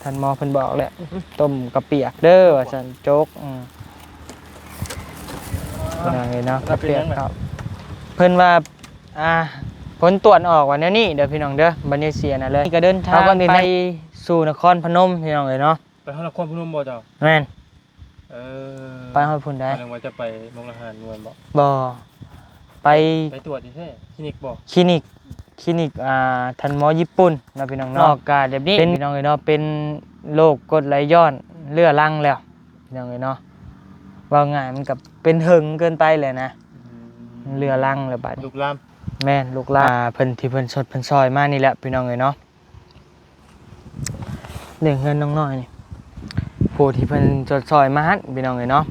ທ່ານໝໍເພິ່ນບອກແຫຼະ ຕົ້ມເຂົ້າປຽກເດີວ່າຊັ້ນ ໂຈກ ອືມ ພີ່ນ້ອງເອີຍເນາະ ເຂົ້າປຽກເຂົ້າ ເພິ່ນວ່າ ອ່າ ຜົນກວດອອກວ່າແນວນີ້ເດີພີ່ນ້ອງເດີ ບັດນີ້ເສຍນະເລີຍ ກໍເດີນທາງໄປສູ່ນະຄອນພະນົມ ພີ່ນ້ອງເອີຍເນາະ. ໄປຮອດນະຄອນພະນົມບໍ່ເຈົ້າ? ແມ່ນ. ເອີ ໄປຮອດພຸ້ນໃດ໋. ແສດງວ່າຈະໄປມຸກດາຫານແມ່ນບໍ່? ບໍ່ ໄປ ໄປກວດຢູ່ໃສ? ຄລີນິກບໍ່? ຄລີນິກ ຄລີນິກ ອ່າ ທ່ານໝໍຍີ່ປຸ່ນເນາະ ພີ່ນ້ອງເນາະ. ນອກກາດແບບນີ້ ເປັນ ພີ່ນ້ອງເອີຍເນາະ ເປັນໂລກກົດໄຫຼຍ້ອນເຮື້ອລັງແລ້ວ ພີ່ນ້ອງເອີຍເນາະ. ເວົ້າງ່າຍມັນກໍເປັນເຫິງເກີນໄປແຫຼະນະ ອືມ ເຮື້ອລັງແລ້ວບາດນີ້ ລຸກລາມ. ແມ່ນ ລຸກລາມ. ອ່າ ເພິ່ນ ທີ່ເພິ່ນຊົດເພິ່ນຊ່ອຍມານີ້ແຫຼະ ພີ່ນ້ອງເອີຍເນາະ. ເລື່ອງເຮືອນນ້ອງນ້ອຍນີ້ ຜູ້ທີ່ເພິ່ນຊົດຊ່ອຍມາຫັ້ນ ພີ່ນ້ອງເອີຍເນາະ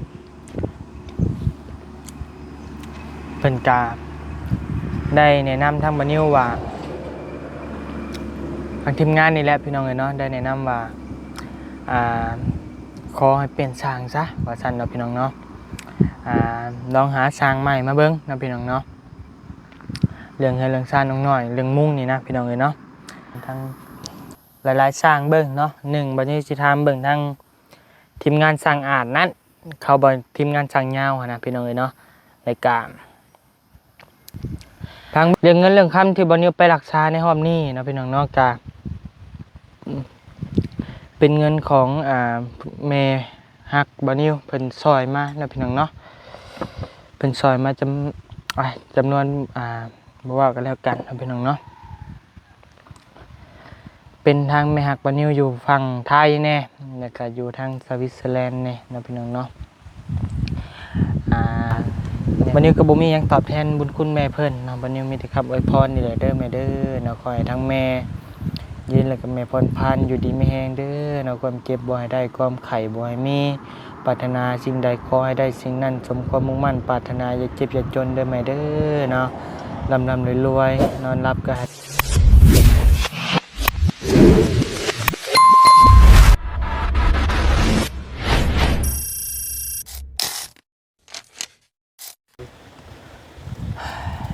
ເພິ່ນກະໄດ້ແນະນຳທາງບ່າວນິວວ່າ ທາງທີມງານນີ້ແຫຼະ ພີ່ນ້ອງເອີຍເນາະ ໄດ້ແນະນຳວ່າ ອ່າ ຂໍໃຫ້ປ່ຽນຊ່າງຊະ ວ່າຊັ້ນເນາະ ພີ່ນ້ອງເນາະ. ອ່າ ລອງຫາຊ່າງໃໝ່ມາເບິ່ງເນາະ ພີ່ນ້ອງເນາະ. ເລື່ອງເຮືອນເລື່ອງຊານນ້ອງນ້ອຍ ເລື່ອງມຸງນີ້ນະ ພີ່ນ້ອງເອີຍເນາະ. ທາງຫຼາຍໆຊ່າງເບິ່ງເນາະ ໜຶ່ງ ບັດນີ້ຊິຖາມເບິ່ງທາງທີມງານຊ່າງອາດນັ້ນ ເຂົາບໍ່ ທີມງານຊ່າງຍາວຫັ້ນນະ ພີ່ນ້ອງເອີຍເນາະ. ແລ້ວກະທາງເລື່ອງເງິນເລື່ອງຄຳທີ່ບ່າວນິວໄປຮັກສາໃນຮອບນີ້ເນາະ ພີ່ນ້ອງເນາະ ກະເປັນເງິນຂອງ ອ່າ ແມ່ ຮັກບ່າວນິວເພິ່ນຊ່ອຍມາເນາະ ພີ່ນ້ອງເນາະ. ເພິ່ນຊ່ອຍມາຈຳ ອ່າ ຈຳນວນ ອ່າ ບໍ່ເວົ້າກໍແລ້ວກັນເນາະ ພີ່ນ້ອງເນາະ. ເປັນທາງແມ່ຮັກບ່າວນິວຢູ່ຝັ່ງໄທແດ່ ແລ້ວກໍຢູ່ທາງສະວິດເຊີແລນແດ່ເນາະ ພີ່ນ້ອງເນາະ. ອ່າ ບ່າວນິວກໍບໍ່ມີຫຍັງຕອບແທນບຸນຄຸນແມ່ເພິ່ນເນາະ ບ່າວນິວມີແຕ່ຄຳອວຍພອນນີ້ແຫຼະເດີແມ່ເດີເນາະ. ຂໍໃຫ້ທັງແມ່ ຍິນ ແລ້ວກໍແມ່ພອນພັນຢູ່ດີມີແຮງເດີເນາະ ຄວາມເຈັບບໍ່ໃຫ້ໄດ້ ຄວາມໄຂ້ບໍ່ໃຫ້ມີ ປາດຖະໜາສິ່ງໃດຂໍໃຫ້ໄດ້ສິ່ງນັ້ນ ສົມຄວາມມຸ່ງໝັ້ນປາດຖະໜາ ຢ່າເຈັບຢ່າຈົນເດີແມ່ເດີເນາະ. ລ່ຳໆລວຍໆ ນອນຫຼັບກໍໃຫ້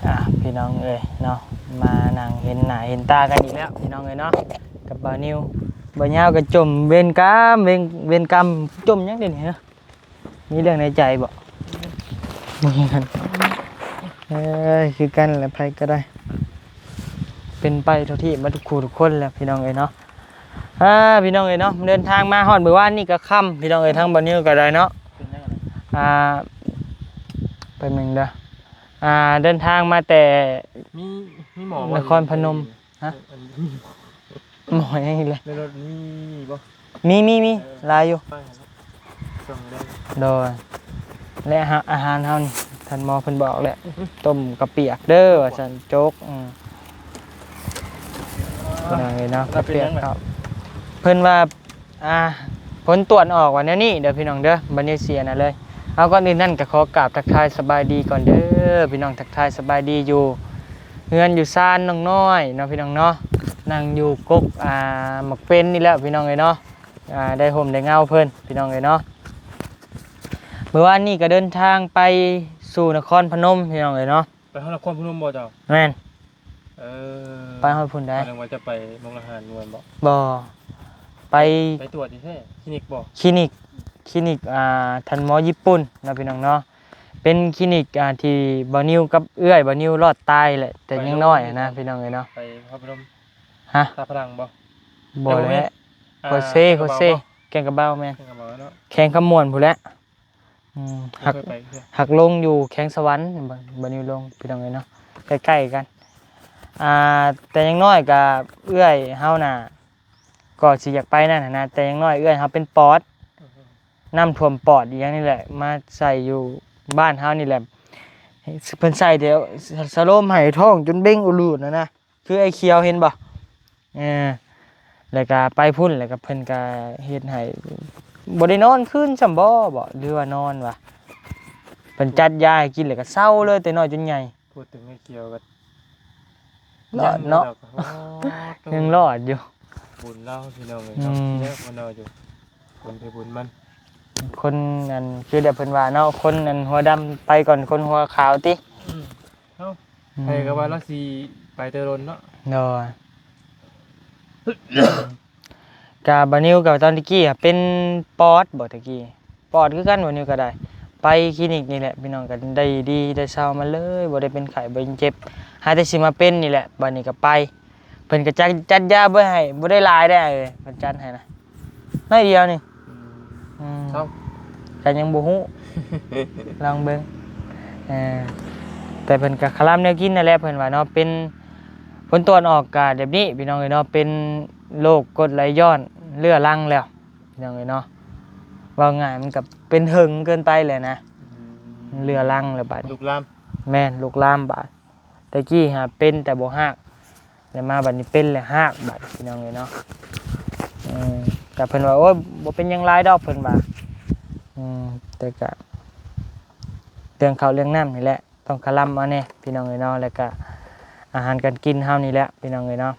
ອ່າ ພີ່ນ້ອງເອີຍເນາະ ມານັ່ງເຫັນໜ້າເຫັນຕາກັນອີກແລ້ວ ພີ່ນ້ອງເອີຍເນາະ ກັບບ່າວນິວ. ບ່າວຍາວກໍຈົ່ມເວນກຳ ເວນ ເວນກຳ ຈົ່ມຫຍັງເດນີ້ເນາະ ມີເລື່ອງໃນໃຈບໍ່? ເອີຍ ຄືກັນແຫຼະ ໃຜກໍໄດ້ ເປັນໄປທົ່ວທີບໝົດທຸກຄູ່ທຸກຄົນແຫຼະ ພີ່ນ້ອງເອີຍເນາະ. ອ່າ ພີ່ນ້ອງເອີຍເນາະ ເດີນທາງມາຮອດມື້ວານນີ້ກໍຄ່ຳ ພີ່ນ້ອງເອີຍ ທາງບ່າວນິວກໍໄດ້ເນາະ. ເປັນຫຍັງຫັ້ນນະ? ອ່າ ແປັບໜຶ່ງເດີ ອ່າ ເດີນທາງມາແຕ່ ມີ ມີໝໍບໍ່ ນະຄອນພະນົມ ຮະ? ເອີ ອັນ ໝໍຫຍັງອີກແຫຼະ ໃນລົດມີບໍ່? ມີ ມີ ມີ ເອີ ຫຼາຍຢູ່ ໄປຫັ້ນເນາະ ສົ່ງໄດ້ ໂດຍ ແລະ ອາຫານເຮົານີ້ ທ່ານໝໍເພິ່ນບອກແຫຼະ ຕົ້ມເຂົ້າປຽກເດີວ່າຊັ້ນ ໂຈກ ອືມ ພີ່ນ້ອງເອີຍເນາະ ເຂົ້າປຽກເຂົ້າ ເພິ່ນວ່າ ອ່າ ຜົນກວດອອກວ່າແນວນີ້ເດີພີ່ນ້ອງເດີ ບັດນີ້ເສຍນະເລີຍ. ເອົາ ກ່ອນອື່ນນັ້ນກໍຂໍກາບທັກທາຍສະບາຍດີກ່ອນເດີພີ່ນ້ອງ ທັກທາຍສະບາຍດີຢູ່ເຮືອນຢູ່ຊານນ້ອງນ້ອຍເນາະ ພີ່ນ້ອງເນາະ ນັ່ງຢູ່ກົກ ອ່າ ໝາກເປັນນີ້ແຫຼະພີ່ນ້ອງເອີຍເນາະ ອ່າ ໄດ້ຮົ່ມໄດ້ເງົາເພິ່ນພີ່ນ້ອງເອີຍເນາະ. ມື້ວານນີ້ກໍເດີນທາງໄປສູ່ນະຄອນພະນົມພີ່ນ້ອງເອີຍເນາະ. ໄປຮອດນະຄອນພະນົມບໍ່ເຈົ້າ? ແມ່ນ. ເອີ ໄປຮອດພຸ້ນໃດ໋. ແສດງວ່າຈະໄປມຸກດາຫານແມ່ນບໍ່? ບໍ່ ໄປ ໄປກວດຢູ່ໃສ? ຄລີນິກບໍ່? ຄລີນິກ ຄລີນິກ ອ່າ ທ່ານໝໍຍີ່ປຸ່ນເນາະ ພີ່ນ້ອງເນາະ ເປັນຄລີນິກ ອ່າ ທີ່ບ່າວນິວກັບເອື້ອຍບ່າວນິວລອດຕາຍແຫຼະ ແຕ່ຍັງນ້ອຍຫັ້ນນະ ພີ່ນ້ອງເອີຍເນາະ. ໄປນະຄອນພະນົມ? ຮະ? ທ່າພະລັງບໍ່? ບໍ່ແຫຼະ ໂຄເຊ ໂຄເຊ ແຂວງກະເບົາ ແຂວງກະເບົາແມ່ນ ແຂວງຄຳມ່ວນພຸ້ນແຫຼະ. ອືມ ຫາກ ຫາກລົງຢູ່ແຂວງສະຫວັນ ບ່າວນິວລົງ ພີ່ນ້ອງເອີຍເນາະ ໃກ້ໆກັນ. ອ່າ ແຕ່ຢ່າງໜ້ອຍກະເອື້ອຍເຮົານະ ກໍຊິຢາກໄປນັ້ນຫັ້ນນະ ແຕ່ຢ່າງໜ້ອຍເອື້ອຍເຮົາເປັນປອດ ນ້ຳຖ້ວມປອດອີ່ຫຍັງນີ້ແຫຼະ ມາໃສ່ຢູ່ບ້ານເຮົານີ້ແຫຼະ ເພິ່ນໃສ່ແຕ່ສະໂລມໃຫ້ ທ້ອງຈົນເບັງອູລູດຫັ້ນນະ. ຄືໄອ້ຂຽວເຫັນບໍ່? ເອີ ແລ້ວກະໄປພຸ້ນ ແລ້ວກະເພິ່ນກະເຮັດໃຫ້ບໍ່ໄດ້ນອນຄືນຊ້ຳບໍ່ ບໍ່ ຫຼືວ່ານອນວະ? ເພິ່ນຈັດຢາໃຫ້ກິນ ແລ້ວກະເຊົາເລີຍ ແຕ່ນ້ອຍຈົນໃຫຍ່. ພູດເຖິງໄອ້ຂຽວກໍລອດເນາະ ຍັງລອດຢູ່ ບຸນລາວພີ່ນ້ອງເອີຍເນາະ ອືມ ແລ້ວຄົນເຮົາຢູ່ ບຸນໃຜບຸນມັນ ຄົນອັນ ຄືແບບເພິ່ນວ່າເນາະ ຄົນອັນຫົວດຳໄປກ່ອນຄົນຫົວຂາວຕິ ອືມ ເອົ້າ ອືມ ໃຜກໍວ່າລາວຊິໄປແຕ່ດົນເນາະ ໂດຍ ກ ກະບ່າວນິວກະຕອນຕະກີ້ເປັນປອດບໍ ຕະກີ້ປອດຄືກັນ ບ່າວນິວກະໄດ້ໄປຄລີນິກນີ້ແຫຼະ ພີ່ນ້ອງ ກະໄດ້ດີໄດ້ເຊົາມາເລີຍ ບໍ່ໄດ້ເປັນໄຂ້ບໍ່ເປັນເຈັບ ຫາແຕ່ຊິມາເປັນນີ້ແຫຼະ ບາດນີ້ກະໄປ ເພິ່ນກະຈັດ ຈັດຢາໄວ້ໃຫ້ ບໍ່ໄດ້ຫຼາຍເດ້ ເພິ່ນຈັດໃຫ້ນະ ໜ້ອຍດຽວນີ້ ອືມ ອືມ ເຊົາ ກະຍັງບໍ່ຮູ້ ລອງເບິ່ງ ເອີ ແຕ່ເພິ່ນກະຄະລຳແນວກິນນັ້ນແຫຼະ ເພິ່ນວ່າເນາະ ເປັນ ຜົນຕອນອອກກະແບບນີ້ ພີ່ນ້ອງເອີຍເນາະ ເປັນໂລກກົດໄຫຼຍ້ອນເຮື້ອລັງແລ້ວ ພີ່ນ້ອງເອີຍເນາະ ເວົ້າງ່າຍມັນກະເປັນເຫິງເກີນໄປແຫຼະນະ ອືມ ເຮື້ອລັງແລ້ວບາດນີ້ ລຸກລາມ ແມ່ນ ລຸກລາມບາດ ແຕ່ກີ້ຫາເປັນແຕ່ບໍ່ຮາກ ແລ້ວມາບາດນີ້ເປັນແລ້ວຮາກບາດ ພີ່ນ້ອງເອີຍເນາະ ເອີ ກະເພິ່ນວ່າ ໂອ້ຍ ບໍ່ເປັນຫຍັງຫຼາຍດອກ ເພິ່ນວ່າ ອືມ ແຕ່ກະເລື່ອງເຂົ້າເລື່ອງນ້ຳນີ້ແຫຼະ ຕ້ອງຄະລຳເອົາແດ່ ພີ່ນ້ອງເອີຍເນາະ ແລ້ວກະອາຫານການກິນເຮົານີ້ແຫຼະ ພີ່ນ້ອງເອີຍເນາະ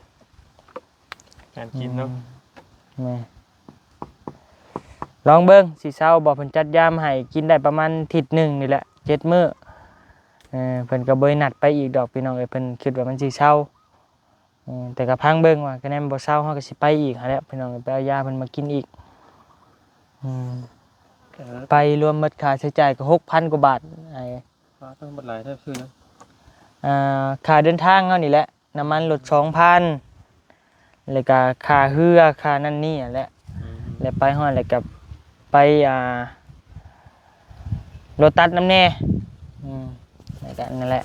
ການກິນເນາະ ອືມ ແມ່ນ ລອງເບິ່ງຊິເຊົາບໍ່ ເພິ່ນຈັດຢາມາໃຫ້ກິນໄດ້ປະມານທິດໜຶ່ງນີ້ແຫຼະ ເຈັດມື້ ເອີ ເພິ່ນກະບໍ່ໄດ້ນັດໄປອີກດອກ ພີ່ນ້ອງເອີຍ ເພິ່ນຄິດວ່າມັນຊິເຊົາ ເອີ ແຕ່ກະຟັງເບິ່ງວ່າ ຄະແນນບໍ່ເຊົາ ເຮົາກະຊິໄປອີກຫັ້ນແຫຼະ ພີ່ນ້ອງເອີຍ ໄປເອົາຢາເພິ່ນມາກິນອີກ ອືມ ເອີ ໄປລວມໝົດຄ່າໃຊ້ຈ່າຍກະຫົກພັນກວ່າບາດ ອ້າຍ ປາດ ໝົດຫຼາຍແທ້ ຄືຫຍັງ ອ່າ ຄ່າເດີນທາງເຮົານີ້ແຫຼະ ນ້ຳມັນລົດສອງພັນ ແລ້ວກະຄ່າເຮືອ ຄ່ານັ້ນນີ້ຫັ້ນແຫຼະ ອືມ ແລ້ວໄປຮອດແລ້ວກະໄປ ອ່າ ໂລຕັດນຳແດ່ ອືມ ແລ້ວກະນັ້ນແຫຼະ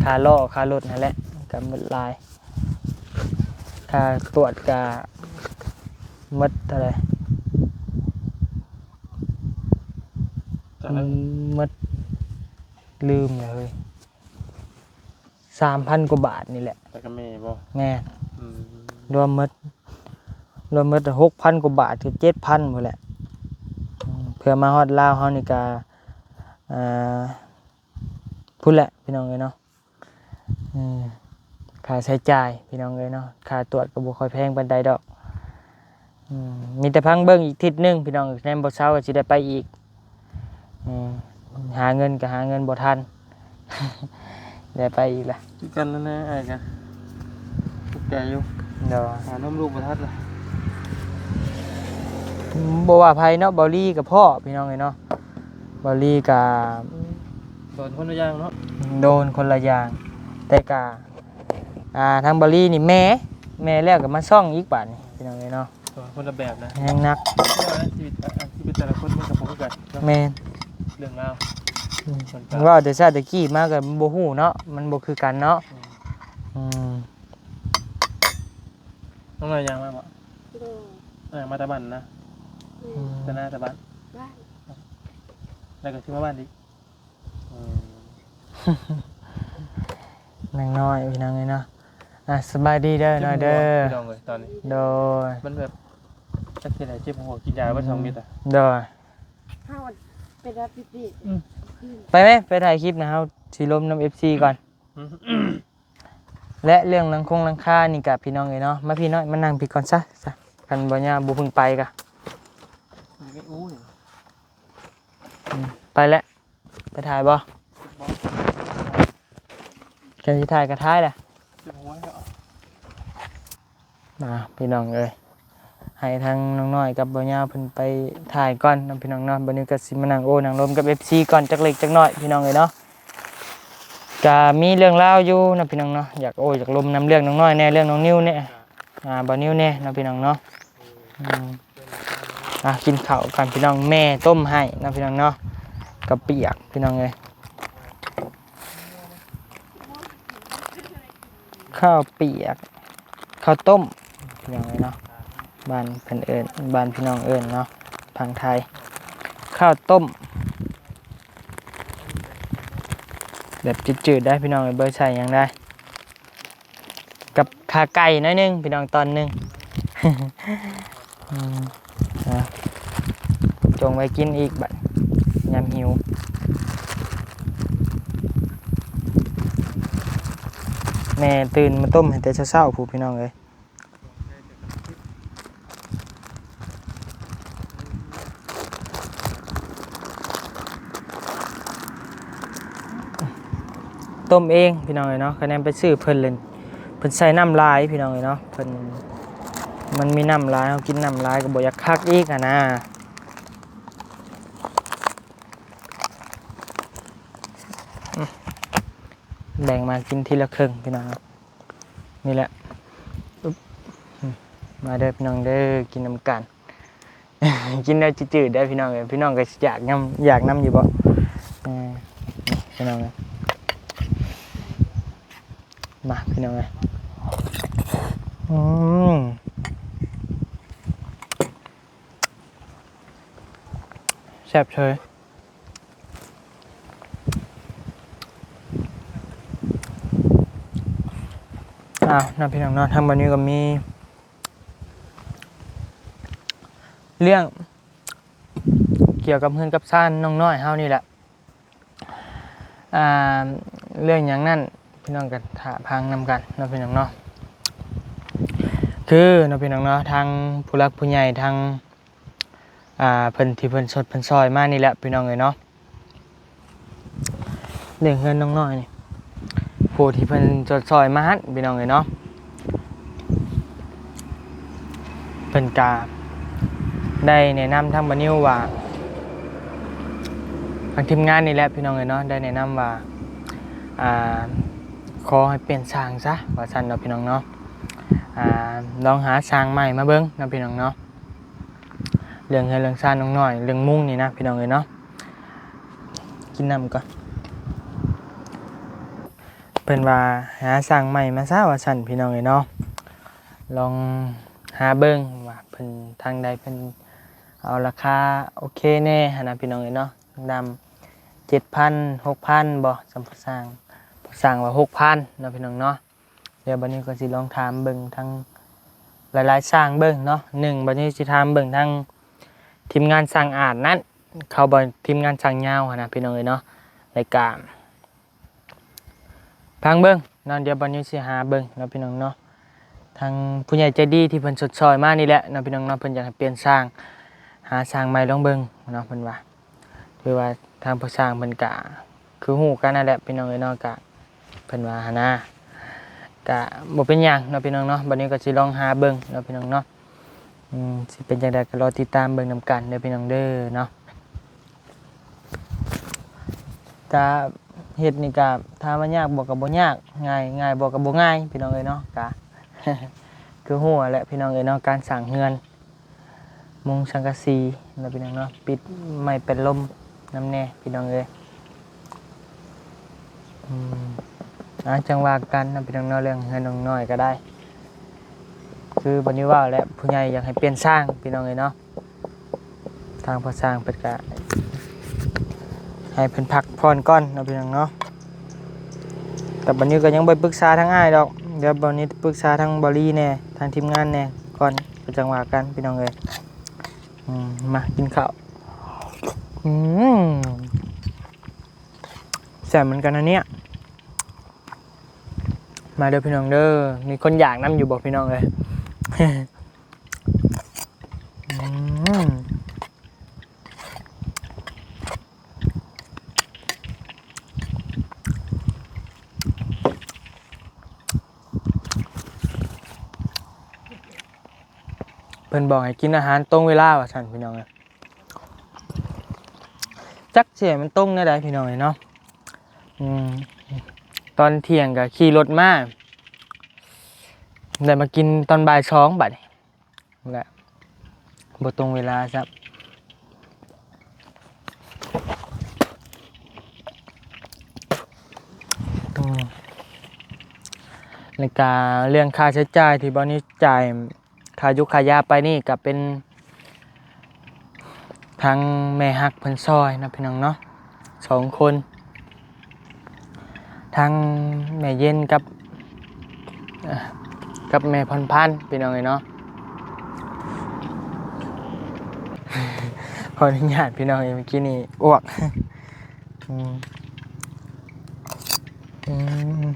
ຄ່າລໍ້ ຄ່າລົດຫັ້ນແຫຼະ ກະໝົດຫຼາຍ ຄ່າກວດກະໝົດເທົ່າໃດ ຈັກແລ້ວ ໝົດ ລືມແລ້ວເຮີ້ຍ ສາມພັນກວ່າບາດນີ້ແຫຼະ ໄປກັບແມ່ບໍ່ ແມ່ນ ອືມ ລວມໝົດ ລວມໝົດຫົກພັນກວ່າບາດ ເກືອບເຈັດພັນພຸ້ນແຫຼະ ອືມ ເພື່ອມາຮອດລາວເຮົານີ້ກະ ເອີ ພຸ້ນແຫຼະ ພີ່ນ້ອງເອີຍເນາະ ອືມ ຄ່າໃຊ້ຈ່າຍ ພີ່ນ້ອງເອີຍເນາະ ຄ່າກວດກະບໍ່ຄ່ອຍແພງປານໃດດອກ ອືມ ມີແຕ່ຟັງເບິ່ງອີກທິດໜຶ່ງ ພີ່ນ້ອງ ແນມບໍ່ເຊົາກະຊິໄດ້ໄປອີກ ອືມ ຫາເງິນກະຫາເງິນບໍ່ທັນ ໄດ້ໄປອີກລະ ຄືກັນນັ້ນແຫຼະ ອ້າຍກະທຸກໃຈຢູ່ ໂດຍ ຫານົມລູກບໍ່ທັນລະ ບໍ່ວ່າໃຜເນາະ ເບົາລີກະພໍ້ ພີ່ນ້ອງເອີຍເນາະ ເບົາລີກະ ໂດນຄົນລະຢ່າງເນາະ ໂດນຄົນລະຢ່າງ ແຕ່ກະ ອ່າ ທາງເບົາລີນີ້ແມ່ ແມ່ແລ້ວກະມາຊ່ອງອີກບາດນີ້ ພີ່ນ້ອງເອີຍເນາະ ຄົນລະແບບນະ ແຮງໜັກ ເພາະວ່າໃນຊີວິດ ອາ ຊີວິດແຕ່ລະຄົນມັນກະບໍ່ຄືກັນເນາະ ແມ່ນ ເລື່ອງລາວ ອືມ ເວົ້າແຕ່ຊາດແຕ່ກີ້ມາກະບໍ່ຮູ້ເນາະ ມັນບໍ່ຄືກັນເນາະ ອືມ ອືມ ນ້ອງນ້ອຍຍ່າງມາບໍ່? ໂດຍ ອ່າ ມາແຕ່ບ້ານນະ ແມ່ນ ອືມ ແຕ່ນາແຕ່ບ້ານ ບ້ານ ແລ້ວກະຊິມາບ້ານອີກ ອືມ ນາງນ້ອຍ ພີ່ນ້ອງເອີຍເນາະ ອ່າ ສະບາຍດີເດີ ນ້ອຍເດີ ເຈັບຫົວ ພີ່ນ້ອງເອີຍ ຕອນນີ້ ໂດຍ ມັນແບບ ຈັກເຮັດໃດ ເຈັບຫົວ ກິນຢາເບິດສອງເມັດ ອືມ ອະ ໂດຍ ເຮົາເປັນແບບປິດໆ ອືມ ໄປແມ ໄປຖ່າຍຄລິບນະ ເຮົາຊິລົມນຳເອັຟຊີກ່ອນ ອືມ ແລະ ເລື່ອງຫຼັງຄົງຫຼັງຄານີ້ກະ ພີ່ນ້ອງເອີຍເນາະ ມາພີ້ນ້ອຍ ມານັ່ງພີ້ກ່ອນຊະ ຊະ ຄັນບໍ່ຍາມບໍ່ເພິ່ງໄປກະ ອືມ ໄປແລ້ວ ໄປຖ່າຍບໍ່? ຄັນຊິຖ່າຍກະຖ່າຍແຫຼະ ອ່າ ພີ່ນ້ອງເອີຍ ໃຫ້ທາງນ້ອງນ້ອຍກັບບ່າວຍາວເພິ່ນໄປຖ່າຍກ່ອນເນາະ ພີ່ນ້ອງເນາະ ບາດນີ້ກະຊິມານັ່ງໂອ້ນັ່ງລົມກັບເອັຟຊີກ່ອນຈັກເລັກຈັກນ້ອຍ ພີ່ນ້ອງເອີຍເນາະ ກະມີເລື່ອງລາວຢູ່ເນາະ ພີ່ນ້ອງເນາະ ຢາກໂອ້ຢາກລົມນຳເລື່ອງນ້ອງນ້ອຍແດ່ ເລື່ອງນ້ອງນິວແດ່ ອ່າ ບ່າວນິວແດ່ເນາະ ພີ່ນ້ອງເນາະ ອືມ ອ່າ ກິນເຂົ້າກັນພີ່ນ້ອງ ແມ່ຕົ້ມໃຫ້ເນາະ ພີ່ນ້ອງເນາະ ເຂົ້າປຽກ ພີ່ນ້ອງເອີຍ ເຂົ້າປຽກ ເຂົ້າຕົ້ມ ພີ່ນ້ອງເອີຍເນາະ ບ້ານເພິ່ນເອີ້ນ ບ້ານພີ່ນ້ອງເອີ້ນເນາະ ທາງໄທ ເຂົ້າຕົ້ມ ແບບຈືດໆ ໄດ໋ ພີ່ນ້ອງເອີຍ ບໍ່ໃສ່ຫຍັງໄດ໋ ກັບຂາໄກ່ໜ້ອຍໜຶ່ງ ພີ່ນ້ອງ ຕອນໜຶ່ງ ອືມ ອ່າ ຈົ່ງໄວ້ກິນອີກບາດ ຍາມຫິວ ແມ່ຕື່ນມາຕົ້ມໃຫ້ແຕ່ເຊົ້າໆ ພຸ້ນ ພີ່ນ້ອງເອີຍ. ຕົ້ມເອງພີ່ນ້ອງເອີຍເນາະ ຄະແນນໄປຊື້ເພິ່ນເລີຍ ເພິ່ນໃສ່ນ້ຳຫຼາຍພີ່ນ້ອງເອີຍເນາະ ເພິ່ນ ມັນມີນ້ຳຫຼາຍ ເຮົາກິນນ້ຳຫຼາຍກໍບໍ່ຢາກຄັກອີກຫັ້ນນາ. ອືມ ແບ່ງມາກິນທີລະເຄິ່ງພີ່ນ້ອງ. ນີ້ແຫຼະ ອຶບ ອືມ ມາເດີພີ່ນ້ອງເດີ ກິນນຳກັນ. ກິນແນວຈືດໆ ໄດ໋ພີ່ນ້ອງເອີຍ ພີ່ນ້ອງກໍຢາກນຳ ຢາກນຳຢູ່ບໍ່? ເອີ ພີ່ນ້ອງເອີຍ ມາພີ່ນ້ອງເອີຍ ອືມ ແຊບເຊີຍ. ອ້າວ ເນາະ ພີ່ນ້ອງເນາະ ທາງບ່າວນິວກໍມີເລື່ອງກ່ຽວກັບເຮືອນກັບຊານນ້ອງນ້ອຍເຮົານີ້ແຫຼະ. ອ່າ ເລື່ອງຫຍັງນັ້ນ ພີ່ນ້ອງກໍຖ້າຟັງນຳກັນເນາະ ພີ່ນ້ອງເນາະ. ຄືເນາະ ພີ່ນ້ອງເນາະ ທາງຜູ້ຫຼັກຜູ້ໃຫຍ່ ທາງ ອ່າ ເພິ່ນ ທີ່ເພິ່ນຊົດເພິ່ນຊ່ອຍມານີ້ແຫຼະ ພີ່ນ້ອງເອີຍເນາະ. ເລື່ອງເຮືອນນ້ອງນ້ອຍນີ້ ຜູ້ທີ່ເພິ່ນຊົດຊ່ອຍມາຫັ້ນ ພີ່ນ້ອງເອີຍເນາະ ເພິ່ນກະໄດ້ແນະນຳທາງບ່າວນິວວ່າ ທາງທີມງານນີ້ແຫຼະ ພີ່ນ້ອງເອີຍເນາະ ໄດ້ແນະນຳວ່າ ອ່າ ຂໍໃຫ້ປ່ຽນຊ່າງຊະ ວ່າຊັ້ນເນາະ ພີ່ນ້ອງເນາະ. ອ່າ ລອງຫາຊ່າງໃໝ່ມາເບິ່ງເນາະ ພີ່ນ້ອງເນາະ. ເລື່ອງເຮືອນເລື່ອງຊານນ້ອງນ້ອຍ ເລື່ອງມຸງນີ້ນະ ພີ່ນ້ອງເອີຍເນາະ. ກິນນ້ຳກ່ອນ. ເພິ່ນວ່າຫາຊ່າງໃໝ່ມາຊະ ວ່າຊັ້ນ ພີ່ນ້ອງເອີຍເນາະ. ລອງຫາເບິ່ງວ່າເພິ່ນ ທາງໃດເພິ່ນເອົາລາຄາໂອເຄແດ່ຫັ້ນນະ ພີ່ນ້ອງເອີຍເນາະ. ດຳ ເຈັດພັນ ຫົກພັນ ບໍ່ ສ່ຳຜູ້ຊ່າງ ຜູ້ຊ່າງວ່າ ຫົກພັນ ເນາະ ພີ່ນ້ອງເນາະ. ດຽວບັດນີ້ກໍຊິລອງຖາມເບິ່ງທາງຫຼາຍໆຊ່າງເບິ່ງເນາະ. ໜຶ່ງ ບັດນີ້ຊິຖາມເບິ່ງທາງທີມງານຊ່າງອາດນັ້ນ ເຂົາບໍ່ ທີມງານຊ່າງຍາວຫັ້ນນະ ພີ່ນ້ອງເອີຍເນາະ. ແລ້ວກະຟັງເບິ່ງເນາະ ດຽວບັດນີ້ຊິຫາເບິ່ງເນາະ ພີ່ນ້ອງເນາະ. ທາງຜູ້ໃຫຍ່ໃຈດີທີ່ເພິ່ນຊົດຊ່ອຍມານີ້ແຫຼະເນາະ ພີ່ນ້ອງເນາະ ເພິ່ນຢາກໃຫ້ປ່ຽນຊ່າງ ຫາຊ່າງໃໝ່ລອງເບິ່ງເນາະ ເພິ່ນວ່າ ຄືວ່າທາງຜູ້ຊ່າງເພິ່ນກະ ຄືຮູ້ກັນນັ້ນແຫຼະ ພີ່ນ້ອງເອີຍເນາະ. ກະເພິ່ນວ່າຫັ້ນນະ ກະບໍ່ເປັນຫຍັງເນາະ ພີ່ນ້ອງເນາະ. ບັດນີ້ກໍຊິລອງຫາເບິ່ງເນາະ ພີ່ນ້ອງເນາະ. ອືມ ຊິເປັນຈັ່ງໃດກໍລໍຕິດຕາມເບິ່ງນຳກັນເດີ ພີ່ນ້ອງເດີເນາະ. ກະເຮັດນີ້ກະ ຖາມວ່າຍາກບໍ່ ກໍບໍ່ຍາກ ງ່າຍ ງ່າຍບໍ່ ກໍບໍ່ງ່າຍ ພີ່ນ້ອງເອີຍເນາະ. ກະ ຄືຮູ້ຫັ້ນແຫຼະ ພີ່ນ້ອງເອີຍເນາະ ການສ້າງເຮືອນ ມຸງສັງກະສີເນາະ ພີ່ນ້ອງເນາະ ປິດໄມ້ແປ້ນລົມນຳແດ່ ພີ່ນ້ອງເອີຍ. ອືມ ອາ ຈັ່ງວ່າກັນເນາະ ພີ່ນ້ອງເນາະ ເລື່ອງເຮືອນນ້ອງນ້ອຍກໍໄດ້ ຄືບັດນີ້ເວົ້າແຫຼະ ຜູ້ໃຫຍ່ຢາກໃຫ້ປ່ຽນຊ່າງ ພີ່ນ້ອງເອີຍເນາະ. ທາງພໍ່ຊ່າງເພິ່ນກະໃຫ້ເພິ່ນພັກຜ່ອນກ່ອນເນາະ ພີ່ນ້ອງເນາະ. ແຕ່ບັດນີ້ກໍຍັງບໍ່ໄດ້ປຶກສາທາງອ້າຍດອກ ດຽວບັດນີ້ປຶກສາທາງບ່າວລີແດ່ ທາງທີມງານແດ່ກ່ອນ ກໍຈັ່ງວ່າກັນ ພີ່ນ້ອງເອີຍ. ອືມ ມາກິນເຂົ້າ. ອືມ ແຊບເໝືອນກັນນະເນຍ. ມາເດີພີ່ນ້ອງເດີ ມີຄົນຢາກນຳຢູ່ບໍ່ພີ່ນ້ອງເອີຍ? ອືມ ເພິ່ນບອກໃຫ້ກິນອາຫານຕົງເວລາວ່າຊັ້ນ ພີ່ນ້ອງເອີຍ. ຈັກຊິໃຫ້ມັນຕົງແນວໃດພີ່ນ້ອງເອີຍເນາະ. ອືມ ຕອນທ່ຽງກໍຂີ່ລົດມາ ໄດ້ມາກິນຕອນບ່າຍສອງ ບາດນີ້ແຫຼະ ບໍ່ຕົງເວລາຊ້ຳ. ອືມ ແລ້ວກະເລື່ອງຄ່າໃຊ້ຈ່າຍທີ່ບ່າວນິວຈ່າຍ ຄ່າຢູ່ຄ່າຢາໄປນີ້ກໍເປັນທາງແມ່ຮັກເພິ່ນຊ່ອຍເນາະ ພີ່ນ້ອງເນາະ ສອງຄົນ ທັງແມ່ເຢັນກັບ ກັບແມ່ພອນພັນ ພີ່ນ້ອງເອີຍເນາະ. ຂໍອະນຸຍາດພີ່ນ້ອງເອີຍ ເມື່ອກີ້ນີ້ອວກ. ອືມ ອືມ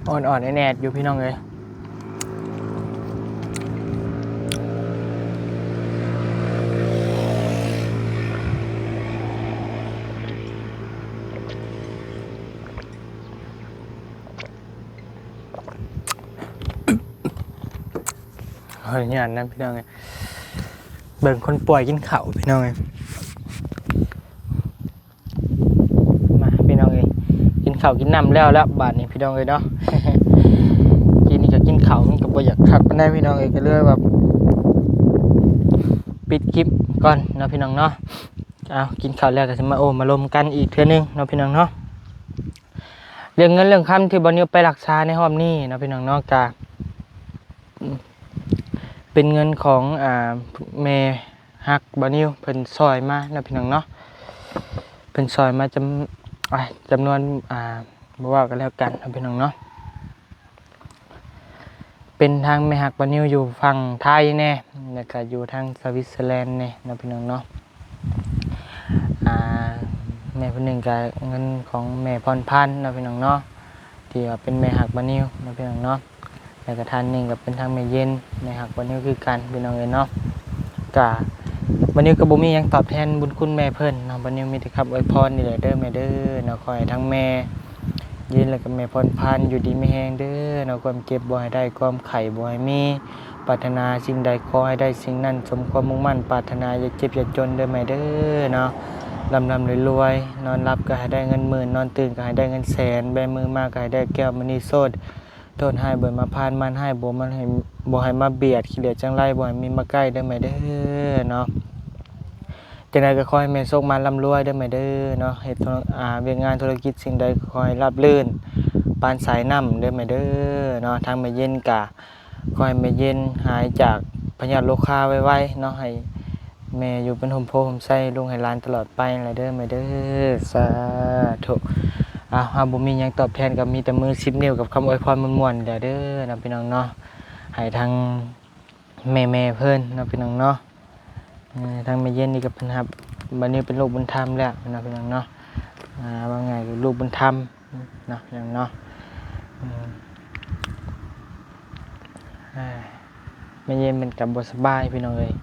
ອ່ອນໆ ແອດໆ ຢູ່ ພີ່ນ້ອງເອີຍ. ຂໍອະນຸຍາດນຳພີ່ນ້ອງເອີຍ ເບິ່ງຄົນປ່ວຍກິນເຂົ້າພີ່ນ້ອງເອີຍ. ມາພີ່ນ້ອງເອີຍ ກິນເຂົ້າກິນນ້ຳແລ້ວແລ້ວບາດນີ້ພີ່ນ້ອງເອີຍເນາະ. ກິນນີ້ກໍກິນເຂົ້າ ມັນກໍບໍ່ຢາກຄັກປານໃດພີ່ນ້ອງເອີຍ ກໍເລີຍແບບປິດຄລິບກ່ອນເນາະພີ່ນ້ອງເນາະ. ເອົາ ກິນເຂົ້າແລ້ວກໍຊິມາໂອ້ມາລົມກັນອີກເທື່ອໜຶ່ງເນາະພີ່ນ້ອງເນາະ. ເລື່ອງເງິນເລື່ອງຄຳທີ່ບ່າວນິວໄປຮັກສາໃນຮອບນີ້ເນາະພີ່ນ້ອງເນາະ ກະເປັນເງິນຂອງ ອ່າ ແມ່ຮັກບ່າວນິວເພິ່ນຊ່ອຍມາເນາະພີ່ນ້ອງເນາະ. ເພິ່ນຊ່ອຍມາຈຳ ອ່າ ຈຳນວນ ອ່າ ບໍ່ເວົ້າກໍແລ້ວກັນເນາະພີ່ນ້ອງເນາະ. ເປັນທາງແມ່ຮັກບ່າວນິວຢູ່ຝັ່ງໄທແດ່ ແລ້ວກະຢູ່ທາງສະວິດເຊີແລນແດ່ເນາະພີ່ນ້ອງເນາະ. ອ່າ ແມ່ຜູ້ໜຶ່ງກະເງິນຂອງແມ່ພອນພັນເນາະພີ່ນ້ອງເນາະ ທີ່ວ່າເປັນແມ່ຮັກບ່າວນິວເນາະພີ່ນ້ອງເນາະ. ແລ້ວກະທ່ານໜຶ່ງກະເປັນທາງແມ່ເຢັນ ແມ່ຮັກບ່າວນິວຄືກັນພີ່ນ້ອງເອີຍເນາະ. ກະບ່າວນິວກໍບໍ່ມີຫຍັງຕອບແທນບຸນຄຸນແມ່ເພິ່ນເນາະ ບ່າວນິວມີແຕ່ຄຳອວຍພອນນີ້ແຫຼະເດີແມ່ເດີເນາະ. ຂໍໃຫ້ທັງແມ່ ເຢັນ ແລ້ວກໍແມ່ພອນພັນ ຢູ່ດີມີແຮງເດີເນາະ. ຄວາມເຈັບບໍ່ໃຫ້ໄດ້ ຄວາມໄຂ້ບໍ່ໃຫ້ມີ ປາດຖະໜາສິ່ງໃດຂໍໃຫ້ໄດ້ສິ່ງນັ້ນ ສົມຄວາມມຸ່ງໝັ້ນປາດຖະໜາ ຢ່າເຈັບຢ່າຈົນເດີແມ່ເດີເນາະ. ລ່ຳໆລວຍໆ ນອນຫຼັບກໍໃຫ້ໄດ້ເງິນໝື່ນ ນອນຕື່ນກໍໃຫ້ໄດ້ເງິນແສນ ແບມືມາກໍໃຫ້ໄດ້ແກ້ວມະນີໂຊດ ໂທດຮ້າຍບໍ່ໃຫ້ມາຜ່ານ ມານຮ້າຍບໍ່ມາໃຫ້ ບໍ່ໃຫ້ມາບຽດ ຂີ້ເຫຼຍຈັ່ງໄລບໍ່ໃຫ້ມີມາໃກ້ເດີແມ່ເດີເນາະ. ຈັ່ງໃດກໍຂໍໃຫ້ແມ່ໂຊກມານລ່ຳລວຍເດີແມ່ເດີເນາະ. ເຮັດທຸລະ ອ່າ ວຽກງານທຸລະກິດສິ່ງໃດກໍຂໍໃຫ້ລາບລື່ນ ປານສາຍນ້ຳເດີແມ່ເດີເນາະ. ທາງແມ່ເຢັນກະຂໍໃຫ້ແມ່ເຢັນຫາຍຈາກພະຍາດໂລຄາໄວໆເນາະ ໃຫ້ແມ່ຢູ່ເປັນຮົ່ມໂພຮົ່ມໄຊໃຫ້ລູກໃຫ້ຫຼານຕະຫຼອດໄປແຫຼະເດີແມ່ເດີ ສາທຸ. ເອົາ ເຮົາບໍ່ມີຫຍັງຕອບແທນ ກໍມີແຕ່ມືສິບນິ້ວກັບຄຳອວຍພອນມ່ວນໆແຫຼະເດີເນາະ ພີ່ນ້ອງເນາະ. ໃຫ້ທາງແມ່ໆເພິ່ນເນາະ ພີ່ນ້ອງເນາະ. ເອີ ທາງແມ່ເຢັນນີ້ກໍເພິ່ນຮັບບ່າວນິວເປັນລູກບຸນທຳແລ້ວເນາະ ພີ່ນ້ອງເນາະ. ອ່າ ວ່າງ່າຍກໍລູກບຸນທຳເນາະ ພີ່ນ້ອງເນາະ. ອືມ ອ່າ ແມ່ເຢັນເພິ່ນກໍບໍ່ສະບາຍ ພີ່ນ້ອງເອີຍ.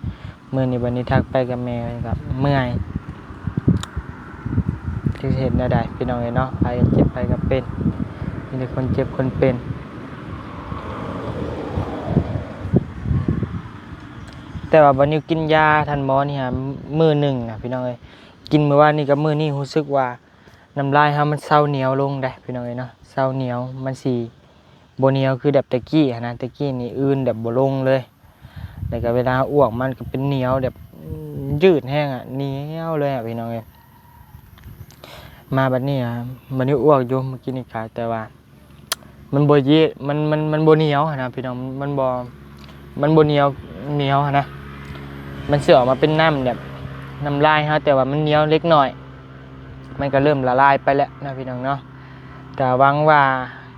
ມື້ນີ້ບັດນີ້ທັກໄປກັບແມ່ເພິ່ນກໍເມື່ອຍ ຈັກຊິເຮັດແນວໃດ ພີ່ນ້ອງເອີຍເນາະ. ໃຜກໍເຈັບ ໃຜກໍເປັນ ມີແຕ່ຄົນເຈັບຄົນເປັນ. ແຕ່ວ່າບ່າວນິວກິນຢາທ່ານໝໍນີ້ຫາມື້ໜຶ່ງນະ ພີ່ນ້ອງເອີຍ. ກິນມື້ວານນີ້ກັບມື້ນີ້ຮູ້ສຶກວ່ານ້ຳລາຍເຮົາມັນເຊົາໜຽວລົງເດ້ ພີ່ນ້ອງເອີຍເນາະ. ເຊົາໜຽວ ມັນຊິບໍ່ໜຽວຄືແບບແຕ່ກີ້ຫັ້ນນະ. ແຕ່ກີ້ນີ້ອື່ນແບບບໍ່ລົງເລີຍ ແລ້ວກໍເວລາເຮົາອ້ວກມັນກໍເປັນໜຽວແບບ ອືມ ຍືດແຮງອະ ໜຽວເລີຍອະ ພີ່ນ້ອງເອີຍ. ມາບັດນີ້ອະ ບັດນີ້ອ້ວກຢູ່ເມື່ອກີ້ນີ້ກະ ແຕ່ວ່າມັນບໍ່ເຍ ມັນ ມັນ ມັນບໍ່ໜຽວຫັ້ນນະ ພີ່ນ້ອງ. ມັນບໍ່ ມັນບໍ່ໜຽວ ໜຽວຫັ້ນນະ. ມັນຊິອອກມາເປັນນ້ຳແບບນ້ຳລາຍເຮົາ ແຕ່ວ່າມັນໜຽວເລັກນ້ອຍ ມັນກໍເລີ່ມລະລາຍໄປແລ້ວເນາະ ພີ່ນ້ອງເນາະ. ກໍຫວັງວ່າ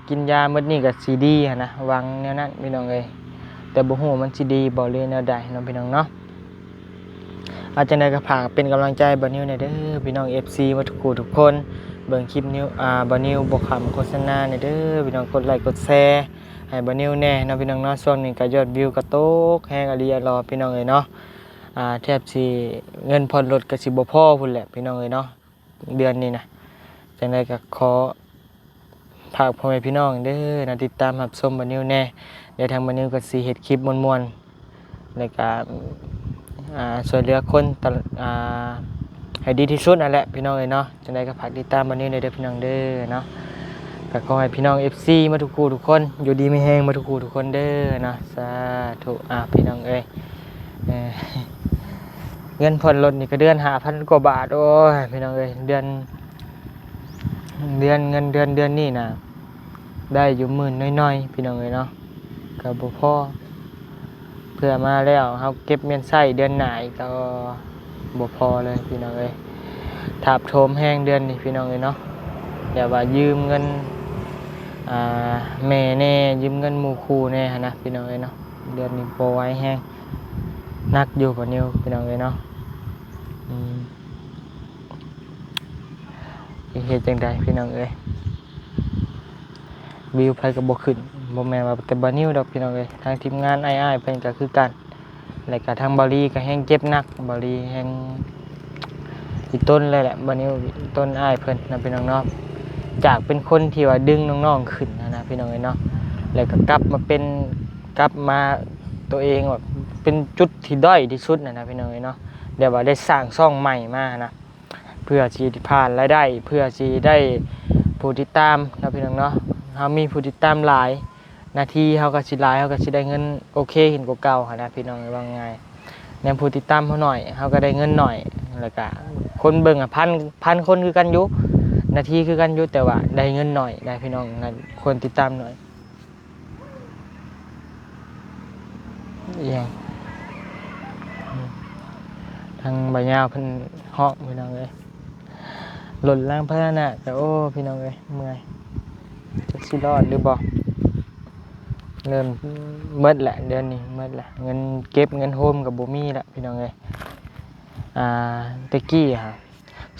ກິນຢາໝົດນີ້ກໍຊິດີຫັ້ນນະ ຫວັງແນວນັ້ນ ພີ່ນ້ອງເອີຍ. ແຕ່ບໍ່ຮູ້ວ່າມັນຊິດີບໍ່ ຫຼືແນວໃດເນາະ ພີ່ນ້ອງເນາະ. ອາ ຈັ່ງໃດກໍຝາກເປັນກຳລັງໃຈໃຫ້ບ່າວນິວແດ່ເດີ ພີ່ນ້ອງເອັຟຊີໝົດທຸກຜູ້ທຸກຄົນ. ເບິ່ງຄລິບນິວ ອ່າ ບ່າວນິວບໍ່ຂຳໂຄສະນາແດ່ເດີ ພີ່ນ້ອງ. ກົດໄລກົດແຊໃຫ້ບ່າວນິວແດ່ເນາະ ພີ່ນ້ອງເນາະ. ຊ່ວງນີ້ກໍຍອດວິວກໍຕົກແຮງອີ່ຫຼີອີ່ຫຼໍ ພີ່ນ້ອງເອີຍເນາະ. ອ່າ ແທບຊິ ເງິນຜ່ອນລົດກໍຊິບໍ່ພໍພຸ້ນແຫຼະ ພີ່ນ້ອງເອີຍເນາະ ເດືອນນີ້ນະ. ຈັ່ງໃດກໍຂໍ ຝາກພໍ່ແມ່ພີ່ນ້ອງເດີນະ ຕິດຕາມຮັບຊົມບ່າວນິວແດ່. ດຽວທາງບ່າວນິວກໍຊິເຮັດຄລິບມ່ວນໆ ແລ້ວກະ ອ່າ ຊ່ວຍເຫຼືອຄົນຕະ ອ່າ ໃຫ້ດີທີ່ສຸດຫັ້ນແຫຼະ ພີ່ນ້ອງເອີຍເນາະ. ຈັ່ງໃດກໍຝາກຕິດຕາມບ່າວນິວແດ່ເດີ ພີ່ນ້ອງເດີເນາະ. ກໍຂໍໃຫ້ພີ່ນ້ອງເອັຟຊີໝົດທຸກຜູ້ທຸກຄົນ ຢູ່ດີມີແຮງໝົດທຸກຜູ້ທຸກຄົນເດີເນາະ ສາທຸ. ອ່າ ພີ່ນ້ອງເອີຍ ເອີ ເງິນຜ່ອນລົດນີ້ກໍເດືອນຫ້າພັນກວ່າບາດ. ໂອ້ຍ ພີ່ນ້ອງເອີຍ ເດືອນ ເດືອນ ເງິນເດືອນ ເດືອນນີ້ນະ ໄດ້ຢູ່ໝື່ນໜ້ອຍໆ ພີ່ນ້ອງເອີຍເນາະ ກໍບໍ່ພໍ. ເພື່ອມາແລ້ວເຮົາເກັບມາໃຊ້ເດືອນໜ້າອີກກໍບໍ່ພໍເລີຍ ພີ່ນ້ອງເອີຍ. ຖາບໂຖມແຮງເດືອນນີ້ ພີ່ນ້ອງເອີຍເນາະ. ແບບວ່າຢືມເງິນ ອ່າ ແມ່ແດ່ ຢືມເງິນໝູ່ຄູ່ແດ່ຫັ້ນນະ ພີ່ນ້ອງເອີຍເນາະ. ເດືອນນີ້ບໍ່ໄຫວແຮງ ໜັກຢູ່ບ່າວນິວ ພີ່ນ້ອງເອີຍເນາະ. ອືມ ຊິເຮັດຈັ່ງໃດ ພີ່ນ້ອງເອີຍ ວິວໃຜກໍບໍ່ຂຶ້ນ. ບໍ່ແມ່ນວ່າແຕ່ບ່າວນິວດອກ ພີ່ນ້ອງເອີຍ ທາງທີມງານອ້າຍໆເພິ່ນກໍຄືກັນ. ແລ້ວກໍທາງບ່າວລີກໍແຮງເຈັບໜັກ ບ່າວລີແຮງອີ່ຕົນເລີຍແຫຼະ ບ່າວນິວອີ່ຕົນອ້າຍເພິ່ນນະ ພີ່ນ້ອງເນາະ. ຈາກເປັນຄົນທີ່ວ່າດຶງນ້ອງໆຂຶ້ນຫັ້ນນະ ພີ່ນ້ອງເອີຍເນາະ ແລ້ວກໍກັບມາເປັນ ກັບມາ ຕົວເອງວ່າເປັນຈຸດທີ່ດ້ອຍທີ່ສຸດນະນະ ພີ່ນ້ອງເອີຍເນາະ. ແບບວ່າໄດ້ສ້າງຊ່ອງໃໝ່ມານະ ເພື່ອຊິຜ່ານລາຍໄດ້ ເພື່ອຊິໄດ້ຜູ້ຕິດຕາມເນາະ ພີ່ນ້ອງເນາະ. ເຮົາມີຜູ້ຕິດຕາມຫຼາຍ ນາທີເຮົາກໍຊິຫຼາຍ ເຮົາກໍຊິໄດ້ເງິນໂອເຄຂຶ້ນກວ່າເກົ່າຫັ້ນນະ ພີ່ນ້ອງເອີຍ ເວົ້າງ່າຍ. ແນວຜູ້ຕິດຕາມເຮົາໜ້ອຍ ເຮົາກໍໄດ້ເງິນໜ້ອຍ ແລ້ວກໍຄົນເບິ່ງອະ ພັນ ພັນຄົນຄືກັນຢູ່ ນາທີຄືກັນຢູ່ ແຕ່ວ່າໄດ້ເງິນໜ້ອຍນະ ພີ່ນ້ອງ ຄົນຕິດຕາມໜ້ອຍ. ອີຫຍັງ ອືມ ທາງບ່າວຍາວເພິ່ນຮ້ອງ ພີ່ນ້ອງເອີຍ. ລົດລາງພາຫະນະກໍ ໂອ້ ພີ່ນ້ອງເອີຍ ເມື່ອຍ ຈັກຊິລອດຫຼືບໍ່. ເລີ່ມໝົດແຫຼະ ເດືອນນີ້ໝົດແຫຼະ ເງິນເກັບເງິນໂຮມກໍບໍ່ມີແລ້ວ ພີ່ນ້ອງເອີຍ. ອ່າ ແຕ່ກີ້ຫາ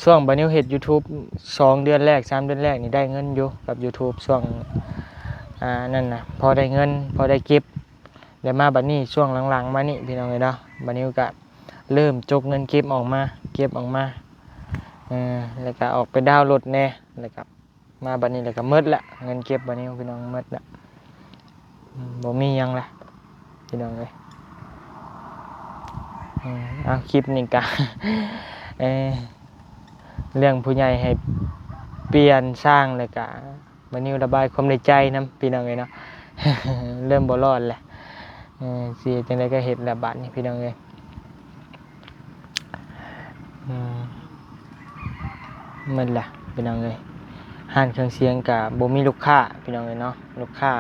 ຊ່ວງບ່າວນິວເຮັດ YouTube ສອງເດືອນແລກ ສາມເດືອນແລກນີ້ໄດ້ເງິນຢູ່ກັບ YouTube ຊ່ວງ ອ່າ ນັ້ນນະ ພໍໄດ້ເງິນ ພໍໄດ້ເກັບ. ແລ້ວມາບັດນີ້ ຊ່ວງຫຼັງໆມານີ້ ພີ່ນ້ອງເອີຍເນາະ ບ່າວນິວກະເລີ່ມຈົກເງິນເກັບອອກມາ ເກັບອອກມາ ເອີ ແລ້ວກະອອກໄປດາວລົດແດ່ ແລ້ວກະມາບັດນີ້ ແລ້ວກະໝົດລະ ເງິນເກັບບ່າວນິວ ພີ່ນ້ອງ ໝົດລະ ອືມ ບໍ່ມີຫຍັງລະ ພີ່ນ້ອງເອີຍ. ອືມ ເອົາ ຄລິບນີ້ກະ ເອີ ເລື່ອງຜູ້ໃຫຍ່ໃຫ້ປ່ຽນຊ່າງ ແລ້ວກະ ບ່າວນິວລະບາຍຄວາມໃນໃຈນຳ ພີ່ນ້ອງເອີຍເນາະ. ເລີ່ມບໍ່ລອດແຫຼະ ເອີ ຊິເຮັດຈັ່ງໃດກໍເຮັດແຫຼະບາດນີ້ ພີ່ນ້ອງເອີຍ. ອືມ ໝົດລະ ພີ່ນ້ອງເອີຍ ຮ້ານເຄື່ອງສຽງກະບໍ່ມີລູກຄ້າ ພີ່ນ້ອງເອີຍເນາະ. ລູກຄ້າ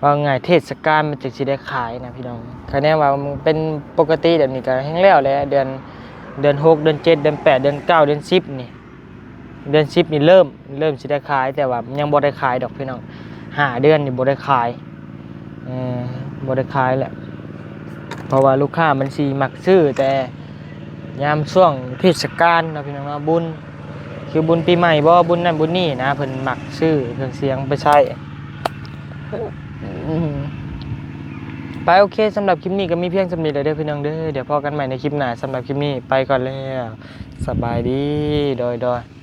ເວົ້າງ່າຍ ເທດສະການມັນຈັ່ງຊິໄດ້ຂາຍນະ ພີ່ນ້ອງ. ຄະແນນວ່າເປັນປົກກະຕິແບບນີ້ກໍແຮ່ງແລ້ວແຫຼະ ເດືອນ ເດືອນຫົກ ເດືອນເຈັດ ເດືອນແປດ ເດືອນເກົ້າ ເດືອນສິບນີ້ ເດືອນສິບນີ້ເລີ່ມ ເລີ່ມຊິໄດ້ຂາຍ ແຕ່ວ່າຍັງບໍ່ໄດ້ຂາຍດອກ ພີ່ນ້ອງ. ຫ້າເດືອນນີ້ບໍ່ໄດ້ຂາຍ ເອີ ບໍ່ໄດ້ຂາຍແຫຼະ ເພາະວ່າລູກຄ້າມັນຊິມັກຊື້ແຕ່ຍາມຊ່ວງເທດສະການເນາະ ພີ່ນ້ອງເນາະ. ບຸນ ຄືບຸນປີໃໝ່ບໍ ບຸນນັ້ນບຸນນີ້ນະ ເພິ່ນມັກຊື້ເຄື່ອງສຽງໄປໃຊ້. ໄປ ໂອເຄ ສຳລັບຄລິບນີ້ກໍມີພຽງສ່ຳນີ້ແຫຼະເດີ ພີ່ນ້ອງເດີ. ດຽວພໍ້ກັນໃໝ່ໃນຄລິບໜ້າ. ສຳລັບຄລິບນີ້ໄປກ່ອນແລ້ວ ສະບາຍດີ ໂດຍ ໂດຍ.